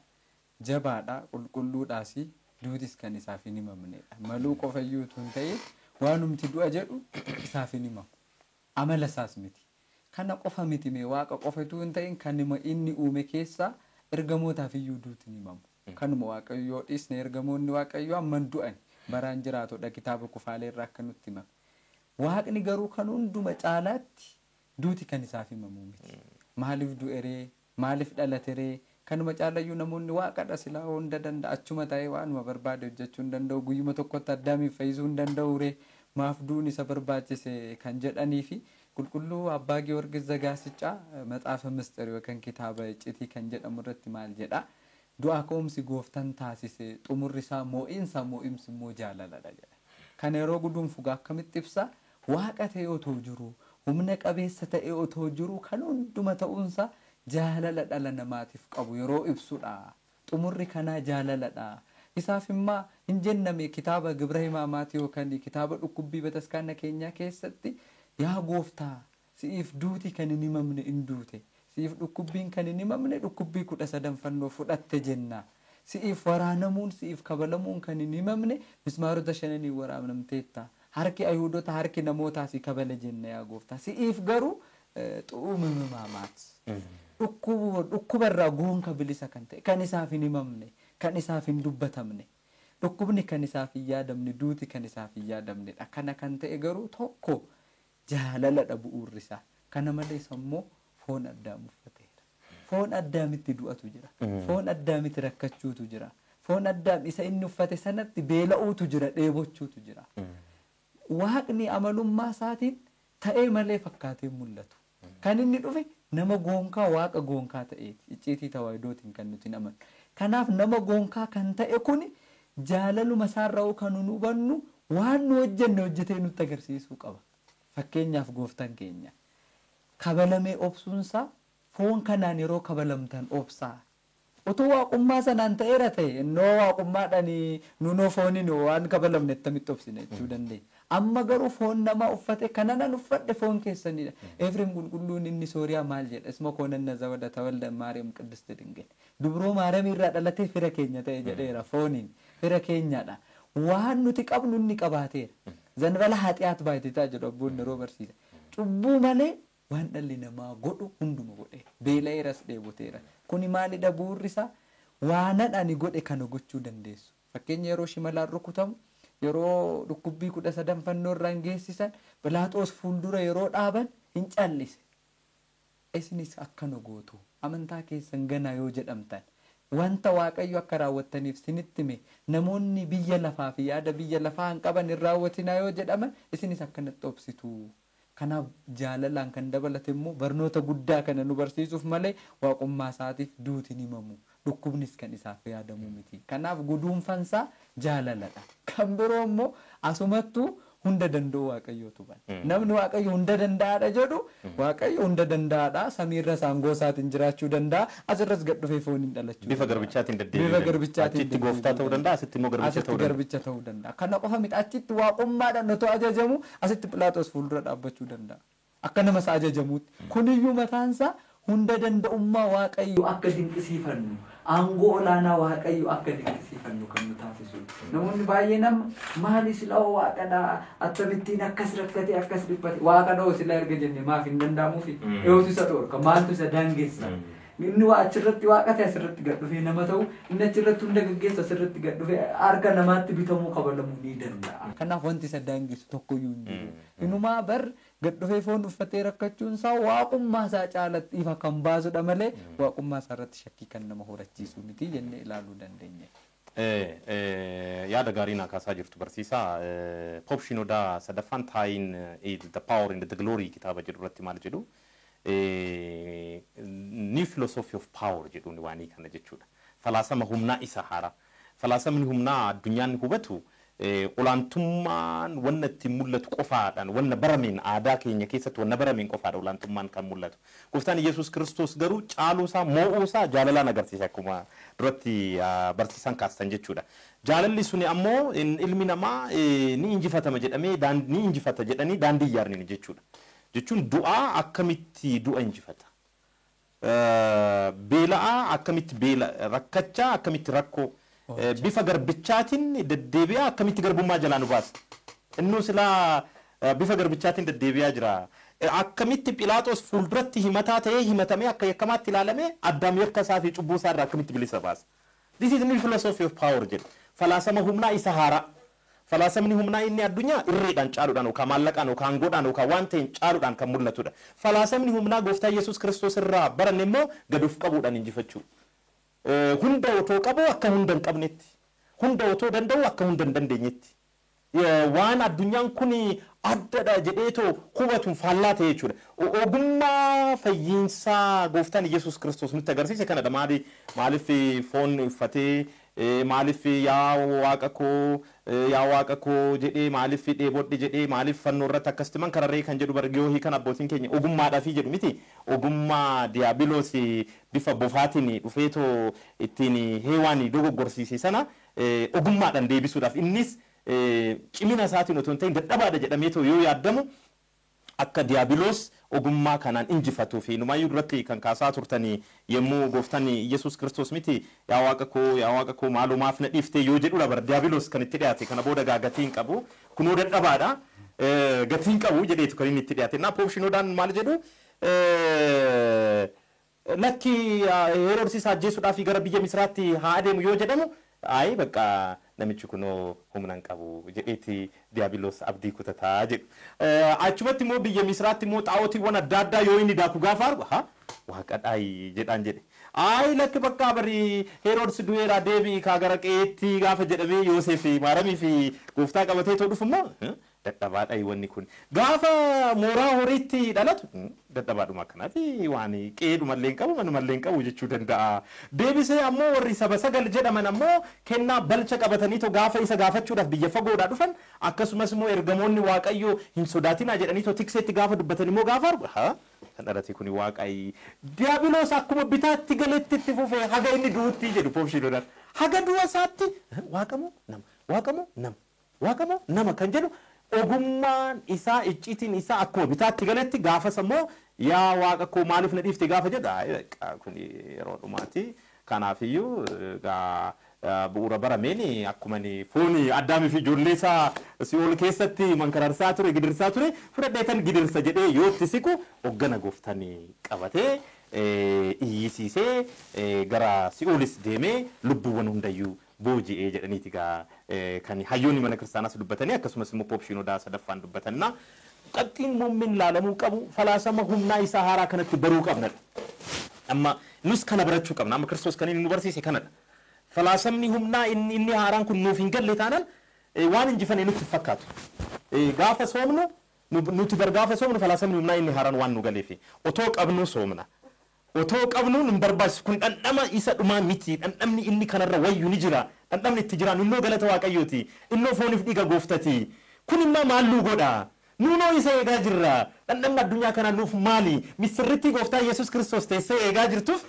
Jabaadha. Qulqulluudhaas duutis kan isaaf hin himamnedha. Maluu qofayyuu utuu hin ta'in waanumti du'a jedhu isaaf hin himamu. Amala isaas miti. Kana qofa miti mee waaqa qofa utuu hin ta'in kan inni uume keessaa ergamootaaf iyyuu duuti hin himamu. Kanuma waaqayyoo dhiisne ergamoonni waaqayyoo amman du'an baraan jiraatudha kitaaba kufaalee irraa akka nutti himame. Waaqni garuu kan hunduma caalaatti duuti kan isaaf himamu miti. Maaliif du'eree? Maaliif dhalateree? Kanuma caalayyuu namoonni waaqadha silaa hunda danda'a achuma ta'ee waanuma barbaade hojjechuu hin danda'u guyyuma tokkotti addaamiif fayyisuu hin danda'u ree maaf du'uun isa barbaachise kan jedhanii fi qulqulluu Abbaa Giyoorgis Zagaasicaa maxaafa misxir yookaan kitaaba iccitii kan jedhamu irratti maal jedha? Du'aa ka'umsi gooftaan taasise xumurri isaa moo'insa moo'imsi immoo jaalaladha jedha. Kana yeroo guduunfu akkamitti ibsa? Waaqa ta'ee otoo jiru, humna qabeessa ta'ee otoo jiru kan hunduma ta'uunsa jaalala dhala namaatiif qabu yeroo ibsudha. Xumurri kanaa jaalaladha. Isaaf immoo hin jenname kitaaba Gibra Himaamaati yookaan kitaaba dhukkubbii bataskaana keenyaa keessatti yaa gooftaa si'iif duuti kan hin himamne hin duute. Si'iif dhukkubbiin kan hin himamne dhukkubbii 13 fannoo fudhatte jenna. Si'iif waraanamuun si'iif kabalamuun kan hin himamne mismaarota 5 waraanamteetta. Harki Ayhuudota harki namootaa si kabala jenna yaa gooftaa. Si'iif garuu xu'uma himaamaati. Dhukkubarraa goonka bilisa kan ta'e kan isaaf hin himamne kan isaaf hin dubbatamne dhukkubni kan isaaf hin yaadamne duuti kan isaaf hin yaadamnedha. Kana kan ta'e garuu tokko jaalaladha bu'uurri isaa. Kana malees ammoo foon addaam uffateera. Foon addaamitti du'atu jira. Foon addaamitti rakkachuutu jira. Foon addaam isa inni uffate sanatti beela'uutu jira, dheebochuutu jira. Waaqni amalummaa isaatiin ta'ee malee fakkaatee mul'atu. Kan inni dhufe nama goonkaa waaqa goonkaa ta'eeti. Icciitii tawaahidootiin kan nuti amannu. Kanaaf nama goonkaa kan ta'e kuni jaalaluma isaarraa kan nu hubannu waan nu hojjenne hojjetee nutti agarsiisuu qaba. Fakkeenyaaf gooftaan keenya kabalamee obsuunsaa foon kanaan yeroo kabalamtan obsaa. Otoo waaqummaa sanaan ta'eera ta'e innoo waaqummaadhaan nunoo fooniin waan kabalamne attamitti obsine jechuu dandeenya. Amma garuu foon namaa uffate kana nan uffadhe foon keessanidha. Efreem qulqulluun inni Sooriyaa maal jedha? Isma koonanna zawada tawalda Maariyaam Qiddisti Dingil. Dubroo Maariyaam irraa dhalatee fira keenya ta'e jedheera fooniin fira keenyadha. Waan nuti qabnu inni qabaateera. Zanbala haxiyaat baay'ateetaa jedhu abboonni yeroo barsiisa. Cubbuu malee waan dhalli namaa godhu hunduma godhe. Beela'eeras dheeboteera. Kuni maalidha bu'uurri isaa? Waanan ani godhe kana gochuu dandeessu. Fakkeenya yeroo shimalaan rukutamu, yeroo dhukkubbii 13 fannoo irraan geessisan, Philaaxoos fuuldura yeroo dhaaban hin callise. Isinis akkana gootu. Amantaa keessan ganaa yoo jedhamtan. Wanta Waaqayyo akka raawwattaniif sinitti hime namoonni biyya lafaa fi yaada biyya lafaa hin qaban hin raawwatinaa yoo jedhaman isinis akkanatti obsitu. Kanaaf jaalalaan kan dabalate immoo barnoota guddaa kana nu barsiisuuf malee waaqummaa isaatiif duuti hin himamu. Dhukkubnis kan isaaf yaadamu miti. Kanaaf guduunfansaa jaalaladha. Kan biroo immoo asumattuu hunda danda'u Waaqayyootu bana. Namni Waaqayyo hunda danda'aadha jedhu Waaqayyo hunda danda'aadha. Samiirra saangoo isaatiin jiraachuu danda'a. Asirras gad dhufee fooniin dhalachuu Bifa garbichaatiin deddeebi'uu Bifa garbichaatiin Achitti gooftaa ta'uu danda'a, asitti immoo garbicha Asitti ta'uu danda'a. garbicha ta'uu danda'a. Kana qofa miti achitti waaqummaadhaan otoo ajajamu asitti Philaaxoos fuuldura dhaabbachuu danda'a. Akka nama isa ajajamuutti. Kuniyyuu mataansaa hunda danda'ummaa Waaqayyo akka dinqisiifannu, aangoo olaanaa Waaqayyo akka dinqisiifannu kan nu taasisu. Namoonni baay'een amma maali silaa waaqadhaa akkamittiin akkas rakkate akkas dhiphate waaqadhaa silaa erga jenne maaf hin danda'amuufi eenyutu isa dhorka maaltu isa daangessa. Inni waa achirratti waaqa ta'e asirratti gad dhufee nama ta'u inni achirratti hunda gaggeessu asirratti gad dhufee harka namaatti bitamuu kabalamuu ni danda'a. Kanaaf wanti isa daangessu tokkoyyuu hin jiru. Inumaa bar gad dhufee foon uffatee rakkachuun isaa waaqummaa isaa caalatti ifa kan baasudha malee waaqummaa isaa irratti shakkii kan nama horachiisu miti jennee ilaaluu dandeenya. Yaada gaarii naa kaasaa jirtu barsiisaa. Pope Shinodaa sadaffaan taayin The Power and the Glory kitaaba jedhu irratti maal jedhu? New Philosophy of Power jedhuun waanii kana jechuudha. Falaasama humnaa isa haaraa. Falaasamni humnaa addunyaan hubatu olaantummaan wanna ittiin mul'atu qofaadhaan wanna barameen aadaa keenya keessatti wanna barameen qofaadha olaantummaan kan mul'atu. Gooftaan Yesuus Kiristoos garuu caaluusaa moo'uusaa jaalalaan agarsiisa akkuma duratti barsiisaan kaastan jechuudha. Jaalalli suni ammoo ilmi namaa ni injifatama jedhamee ni injifata jedhanii daandii ijaarni jechuudha. Jechuun du'aa akkamitti du'a injifata? Beela'aa akkamitti beela rakkachaa akkamitti rakkoo bifa garbichaatiin deddeebi'aa akkamitti garbummaa jalaa nu baasa? Innuu silaa bifa garbichaatiin deddeebi'aa jira. Akkamitti Philaaxoos fuulduratti himataa ta'ee himatamee akka yakkamaatti ilaalamee Addaam yakka isaa fi cubbuu isaa irraa akkamitti bilisa baasa? This is new philosophy of power jedha. Falaasama humnaa isa haaraa. Falaasamni humnaa inni addunyaa irreedhaan caaluudhaan yookaan maallaqaan yookaan aangoodhaan yookaan waan ta'een caaluudhaan kan mul'atudha. Falaasamni humnaa gooftaa Yesuus Kiristoos irraa baranne immoo gad of qabuudhaan injifachuu. Hunda otoo qabu akka hunda hin qabnetti. Hunda otoo danda'u akka hunda hin dandeenyetti. Waan addunyaan kun addadha jedheetoo hubatuun faallaa ta'e jechuudha. Ogummaa fayyiinsaa gooftaan Yesuus Kiristoos nutti agarsiise kanadha. Maaliif foon uffatee maaliif yaa waaqa koo yaa waaqa koo jedhee maaliif dheebodhe jedhee maaliif fannoo irratti akkasitti man kararree kan jedhu yoo hiikan abbootiin keenya ogummaadhaafi jedhu miti. Ogummaa diiyaabiloos bifa bofaatiin dhufeetoo ittiin heewaan dogoggorsiise sana ogummaadhaan deebisuudhaaf innis cimina isaatiin otoo hin ta'in dadhabaadha jedhameetoo yoo yaadamu akka diiyaabiloos ogummaa kanaan injifatuu fi numaayyuu duratti kan kaasaa turtanii yommuu gooftaan Yesuus Kiristoos miti yaa waaqa koo yaa waaqa koo maalumaaf na dhiiftee yoo jedhudha bara diiyaabiloos kan itti dhiyaate kana booda gaa gatii hin qabu kunoo dadhabaadha gatii hin qabu jedheetu kan inni itti dhiyaate. Naa Pope Shinoodaan maal jedhu lakki Heroodis ajjeesuudhaaf gara biyya Misiraatti haa adeemu yoo jedhamu ayi bakka namichi kunoo humna hin qabu jedheeti diiyaabiloos abdii kutataa jedhu. Achumatti immoo biyya Misiraatti immoo xaa'ootiiwwan adda addaa yoo inni daaku gaafa argu haa waaqadhaayi jedhaan jedhe. Ayi lakki bakka bari Heroodis du'eera deebi'i kaa gara qe'eetti gaafa jedhamee Yoosef Maaramii fi gooftaa qabatee too dhufu immoo Dadhabaadha wanni kun. Gaafa mooraa horiitti dhalatu dadhabaadhuma akkanaati waan qe'eedhumallee hin qabu manumallee hin qabu jechuu danda'a. Deebisee ammoo warri saba sagal jedhaman ammoo kennaa balcha qabataniitoo gaafa isa gaafachuudhaaf biyya fagoodhaa dhufan akkasumas immoo ergamoonni Waaqayyoo hin sodaatinaa jedhaniitoo tikseetti gaafa dubbatan immoo gaafa argu haa kan dhalate kuni Waaqayyi. Diyaabiloos akkuma bitaatti galetti itti fufee haga inni du'utti jedhu Poop Shiinoodhaan. Haga du'a isaatti waaqamoo nama waaqamoo nama waaqamoo nama kan jedhu ogummaan isaa icciitiin isaa akkuma bitaatti galetti gaafas ammoo yaa waaqa koo maaliif na dhiifte gaafa jedhu kun yeroo dhumaati. Kanaafiyyuu egaa bu'uura barameen akkuma foon Addaamii fi ijoollee isaa si'ool keessatti mankararsaa ture gidirsaa ture fudhadheetan gidirsa jedhee yoo itti siqu hoggana gooftaan qabatee iyyisiisee gara si'oolis deemee lubbuuwwan hundayyuu booji'ee jedhaniiti egaa kan hayyoonni mana kiristaanaas dubbatanii akkasumas immoo Poop Shiinodaa sadaffaan dubbatanna. Qabxiin muummeen laalamuu qabu falaasama humnaa isaa haaraa kanatti baruu qabnadha. Amma nus kana barachuu qabna. Amma Kiristoos kan inni nu barsiise kanadha. Falaasamni humnaa inni haaraan kun nuuf hin galle taanaan waan injifane nutti fakkaatu. Gaafa soomnu nuti bar gaafa soomnu falaasamni humnaa inni haaraan waan nu galeefi otoo qabnu soomna. Otoo qabnu nu barbaachisu kun dhandhama isa dhumaa miti. Dhandhamni inni kanarra wayyu ni jira. Dhandhamni itti jiraan innoo galata Waaqayyooti. Innoo fooniif dhiiga gooftati. Kun immoo maalluu godha. Nuunoo isa eegaa jirra. Dhandhamni addunyaa kanaa nuuf maali? Misirritti gooftaa Yesuus Kiristoos teessee eegaa jirtuuf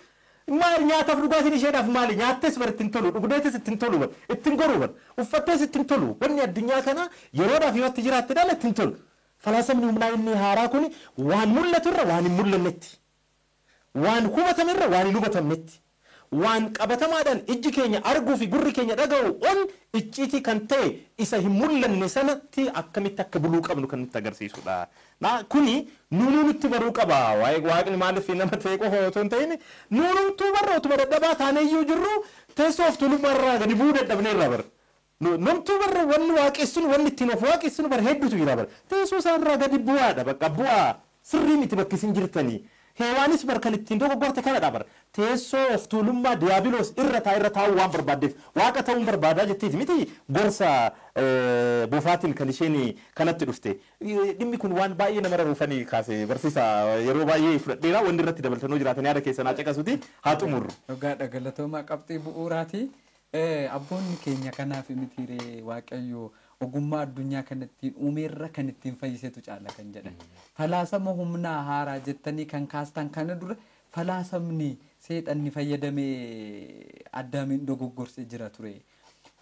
maal nyaataaf dhugaatiin isheedhaaf maali? Nyaattees bar ittiin tolu, dhugdeetis ittiin tolu bar, ittiin goruu bar, uffattees ittiin tolu. Wanni addunyaa kana yeroodhaaf yoo itti jiraatte dhaala ittiin tolu. Falaasamni humnaa inni haaraa kun waan mul'aturra waan hin mul'annetti. Waan hubatamerra waan hin hubatamnetti. Waan qabatamaadhaan ijji keenya arguu fi gurri keenya dhaga'u ol icciitii kan ta'e isa hin mul'anne sanatti akkamitti akka buluu qabnu kan nutti agarsiisudha. Kuni nuunuu nutti baruu qaba. Waaqni maaliif nama ta'e qofa otoo hin ta'in nuunumtuu barra otuma dadhabaa taaneyyuu jirru teessoo of tuulummaarraa gadi bu'uu dadhabneerra bara. Namtuu barra wanni waaqessuun wanni ittiin of waaqessuun bara hedduutu jira bara. Teessoo isaarraa gadi bu'aadha bakka bu'aa sirrii miti bakki isin jirtanii. Heewaanis bar kan ittiin dogoggorte kanadha bar. Teessoo of tuulummaa diyaabiloos irra taa'uu waan barbaaddeef waaqa ta'uun barbaadaa jetteeti miti gorsa bofaatiin kan isheen kanatti dhufte. Dhimmi kun waan baay'ee nama raruufanii kaase barsiisa yeroo baay'ee fudhadheera wanni irratti dabaltanoo jiraatan yaada keessan haa caqasuti haa xumurru. Dhugaadha galatoomaa qabxii bu'uuraati. Abboonni keenya kanaaf mitiiree Waaqayyo ogummaa addunyaa kanattiin uumeerra kan ittiin fayyisetu caala kan jedhan. Falaasama humnaa haaraa jettanii kan kaastan kana dura falaasamni seexanni fayyadamee Addaamiin dogoggorse jira ture.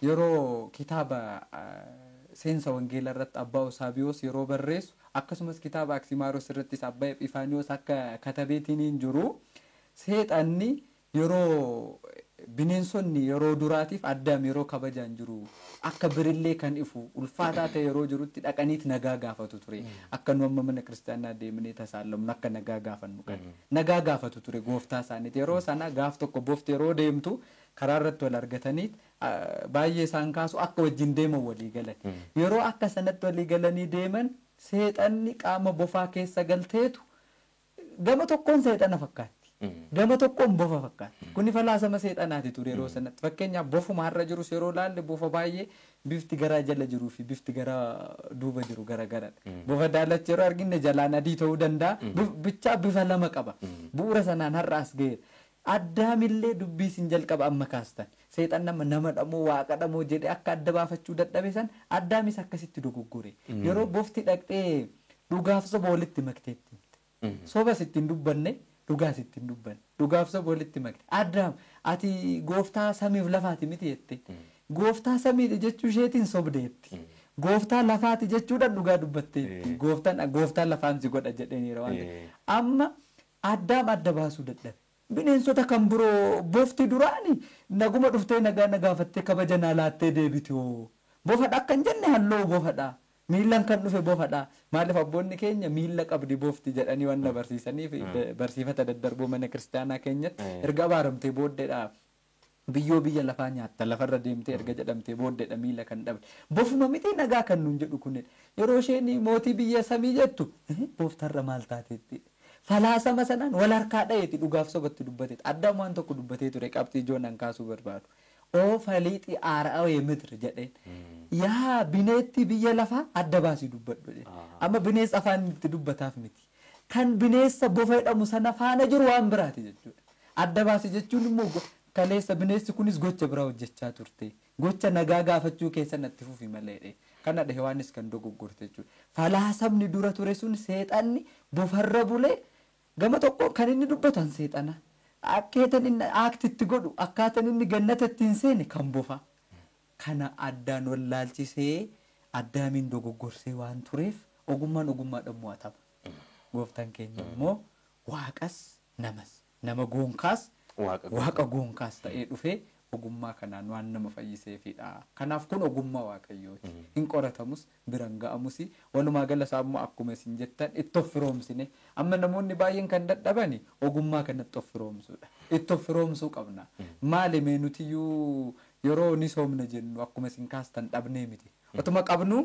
Yeroo kitaaba seensa wangeelaa irratti Abbaa Osaabiyoos yeroo barreessu akkasumas kitaaba Aksimaaros irrattis Abbaa Ephifaaniyoos akka katabeetiin hin jiru seexanni yeroo bineensonni yeroo duraatiif Addaam yeroo kabajaan jiru akka birillee kan ifu ulfaataa ta'e yeroo jirutti dhaqaniit nagaa gaafatu ture. Akka nu amma mana kiristaanaa deemnee tasaallamnu akka nagaa gaafannu kan nagaa gaafatu ture gooftaa isaaniiti. Yeroo sana gaaf tokko bofti yeroo deemtu karaa irratti wal argataniit baay'ee isaan kaasu akka wajjin deeman walii galan. Yeroo akka sanatti walii galanii deeman seexanni qaama bofaa keessa galteetu gama tokkoon seexana fakkaatti. Gama tokkoon bofa fakkaatti. Kuni falaasama seexanaati ture yeroo sanatti. Fakkeenyaaf bofuma har'a jirus yeroo laalle bofa baay'ee bifti garaa jala jiruu fi bifti garaa duuba jiru gara garadha. Bofa daalacha yeroo arginne jalaan adii ta'uu danda'a. Bichaa bifa lama qaba. Bu'uura sanaan har'a as ga'eera. Addaamillee dubbii isin jalqaba amma kaastan. Seexan nama dhamoo waaqa dhamoo jedhee akka adda baafachuu dadhabe san Addaamis akkasitti dogoggore. Yeroo bofti dhaqxee dhugaaf soba walitti makteetti. Sobas ittiin dubbanne dhugaas ittiin dubbanne. Dhugaaf soba walitti makte. Addaam ati gooftaa samiif lafaati miti jette. Gooftaa samiidha jechuu isheetiin sobdeetti. Gooftaa lafaati jechuudhaan dhugaa dubbatteetti. Gooftaan lafaan si godha jedhaniira waan ta'eef. Amma Addaam adda baasuu dadhabe. Bineensota kan biroo bofti duraani naguma dhuftee nagaa nagaafattee kabaja naa laattee deebiti hoo. Bofadha akka hin jenne halluu bofadha. Miillaan kan dhufe bofadha. Maaliif abboonni keenya miilla qabdi bofti jedhanii waan na barsiisaniif barsiifata daddarboo mana kiristaanaa keenyatti erga abaaramtee booddeedha. Biyyoo biyya lafaa nyaatta lafarra deemtee erga jedhamtee booddeedha miila kan dhabde. Bofuma miti nagaa kan nuun jedhu kunidha. Yeroo isheen mootii biyya samii jettu boftarra maal taateetti. Falaasama sanaan wal harkaa dha'eeti dhugaaf sobatti dubbateeti. Addaam waan tokko dubbatee ture qabxii ijoon an kaasuu barbaadu. Oofaliixi aara'awee midir jedheen. Yaa bineetti biyya lafaa adda baasii dubbadhu jedhe. Amma bineensa afaan itti dubbataaf miti. Kan bineensa bofa jedhamu sana faana jiru waan biraati jechuudha. Adda baasi jechuun immoo kaleessa bineensi kunis gocha biraa hojjechaa turte. Gocha nagaa gaafachuu keessa natti fufi malee. Kana Hewaanis kan dogoggorte jechuudha. Falaasamni dura ture sun seexanni bofarra bulee gama tokko kan inni dubbatan seexana. Akkeetan inni aaktitti godhu akkaataan inni gannata ittiin seene kan bofa. Kana addaan wallaalchisee addaamiin dogoggorsee waan tureef ogummaan ogummaadhaan mo'atama. Gooftaan keenya immoo waaqas namas nama goonkaas waaqa goonkaas ta'ee dhufee ogummaa kanaan waan nama fayyiseefidha. Kanaaf kun ogummaa waaqayyooti. Hin qoratamus biraan ga'amus walumaa gala isaa immoo akkuma isin jettan itti of firoomsine. Amma namoonni baay'een kan dadhabani ogummaa kanatti of firoomsuudha. Itti of firoomsuu qabna. Maali mee nutiyyuu yeroo ni soomna jennu akkuma isin kaastan dhabnee miti. Otuma qabnu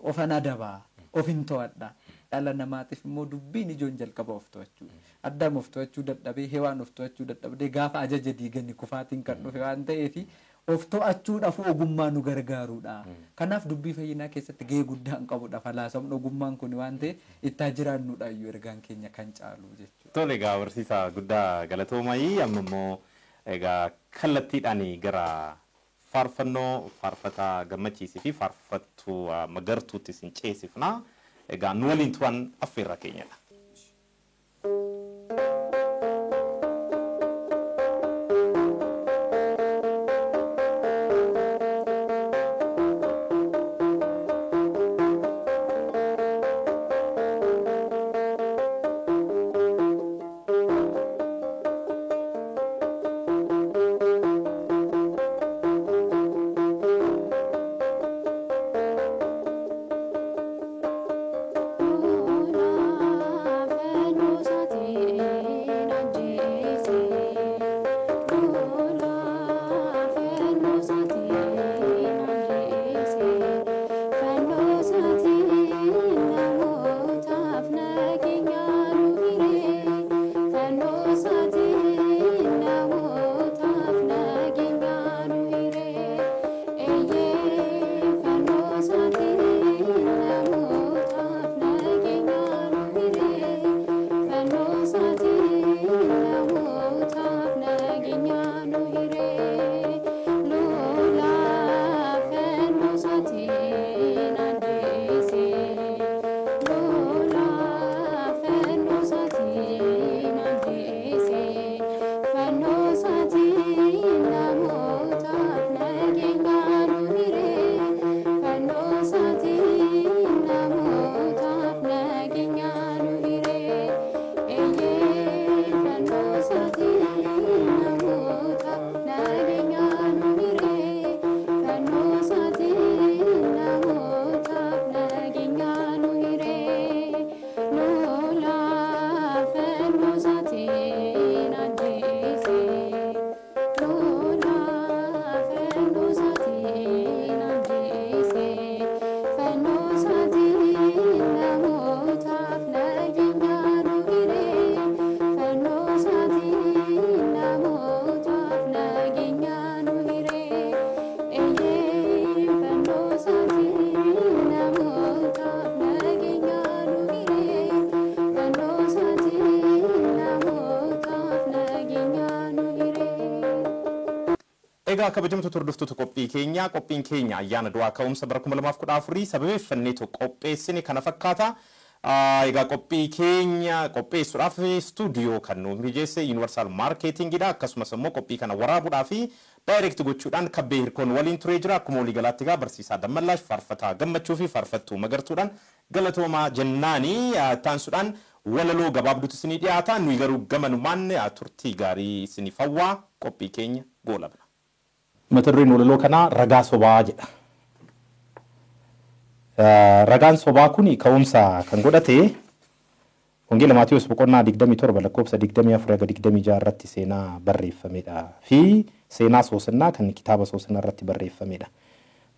ofan adabaa of hin to'adha. Dhala namaatiif immoo dubbiin ijoon jalqaba of to'achuu. Addaam of to'achuu dadhabee, Hewaan of to'achuu dadhabdee gaafa ajaja diiganii kufaatiin kan dhufe waan ta'eef of to'achuudhaaf ogummaa nu gargaaruudha. Kanaaf dubbii fayyinaa keessatti gahee guddaa hin qabudha. Falaasamni ogummaan kun waan ta'eef itti jiraannudha iyyuu ergaan keenya kan caalu jechuudha. Tole egaa barsiisaa guddaa galatoomayii amma immoo egaa kallattiidhaan gara faarfannoo faarfataa gammachiisii fi faarfattuu magartuutti isin ceesifna. Egaa nu waliin turan affeerra keenyadha. Egaa kabajamtoota hordoftoota qophii keenyaa qophiin keenya ayyaana du'aa ka'umsa bara 2014 sababeeffanneetu qopheessine kana fakkaata. Egaa qophii keenya qopheessuudhaaf istuudiyoo kan nu mijeesse Universal Marketingidha. Akkasumas immoo qophii kana waraabuudhaa fi daayireekti gochuudhaan kabbee hirkoon waliin turee jira. Akkuma waliigalaatti egaa barsiisaa Dammallaash faarfataa gammachuu fi faarfattuu magartuudhaan galatoomaa jennaanii taansuudhaan walaloo gabaabduutu isinii dhiyaata. Nuyi garuu gamanumaan turtii gaarii isiniif hawwaa qophii keenya goolabna. Mata dureen walaloo kanaa ragaa sobaa jedha. Ragaan sobaa kun ka'umsa kan godhate Wangeela Maatiyuus boqonnaa 27 lakkoofsa 24 haga 26 irratti seenaa barreeffamedha fi seenaa soosannaa kan kitaaba soosannaa irratti barreeffamedha.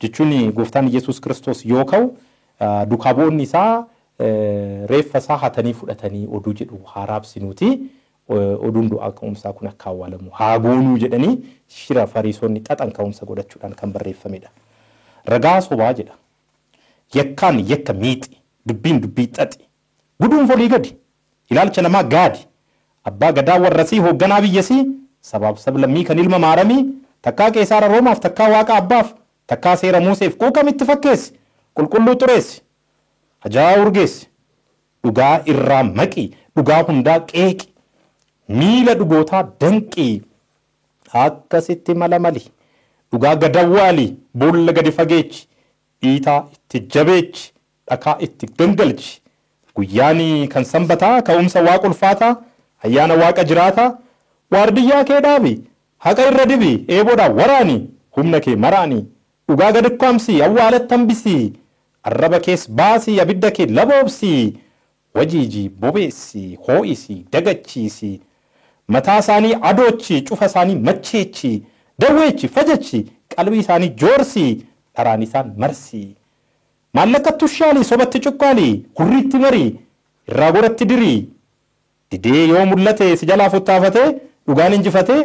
Jechuun gooftaan Yesuus Kiristoos yoo ka'u duukaa bu'oonni isaa reeffa isaa hatanii fudhatanii oduu jedhu haaraabsinuuti. Oduun du'aa ka'umsaa kun akka awwaalamu haa goonuu jedhanii shira Fariisonni xaxan ka'umsa godhachuudhaan kan barreeffamedha. Ragaa sobaa jedha. Yakkaan yakka miixi, dubbiin dubbii xaxi, guduun folii gadi, ilaalcha namaa gaadi, abbaa gadaa warrasii hoogganaa biyyasii, sabaaf sablammii kan ilma maaramii, takkaa qeesaara Roomaaf, takkaa waaqa abbaaf, takkaa seera Muuseef quuqamitti fakkeessi, qulqulluu xureessi, ajaa'aa urgeessi, dhugaa irraa maqi, dhugaa hundaa qeeqi, miila dhugootaa danqi, akkasitti mala mali, dhugaa gadawwaali, boolla gadi fageechi, dhiitaa itti jabeechi, dhakaa itti gangalchi, guyyaanii kan sanbataa, ka'umsa waaqa ulfaataa, ayyaana waaqa jiraataa, waardiyyaa kee dhaabi, haqa irra dibi, eeboodhaan waraani, humna kee maraani, dhugaa gadi ukkaamsi, awwaalatti hambisi, arraba kees baasi, abidda kee laboobsi, wajiiji bobeessi, hoo'isi, dagachiisi, mataa isaanii adoochi, cufa isaanii macheechi, dawweechi, fajachi, qalbii isaanii joorsi, dharaan isaan marsi. Maallaqatti ushaali, sobatti cuqqaali, hurriitti mari, irraa goratti diri. Didee yoo mul'ate si jalaa futtaafatee dhugaan injifatee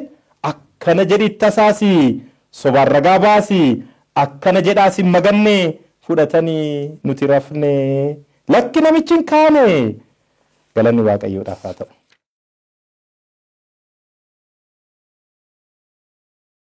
akkana jedhi tasaasi, sobaan ragaa baasi, akkana jedhaas hin maganne fudhatanii nuti rafne. Lakki namichi hin kaane. Galanni Waaqayyoodhaaf haa ta'u.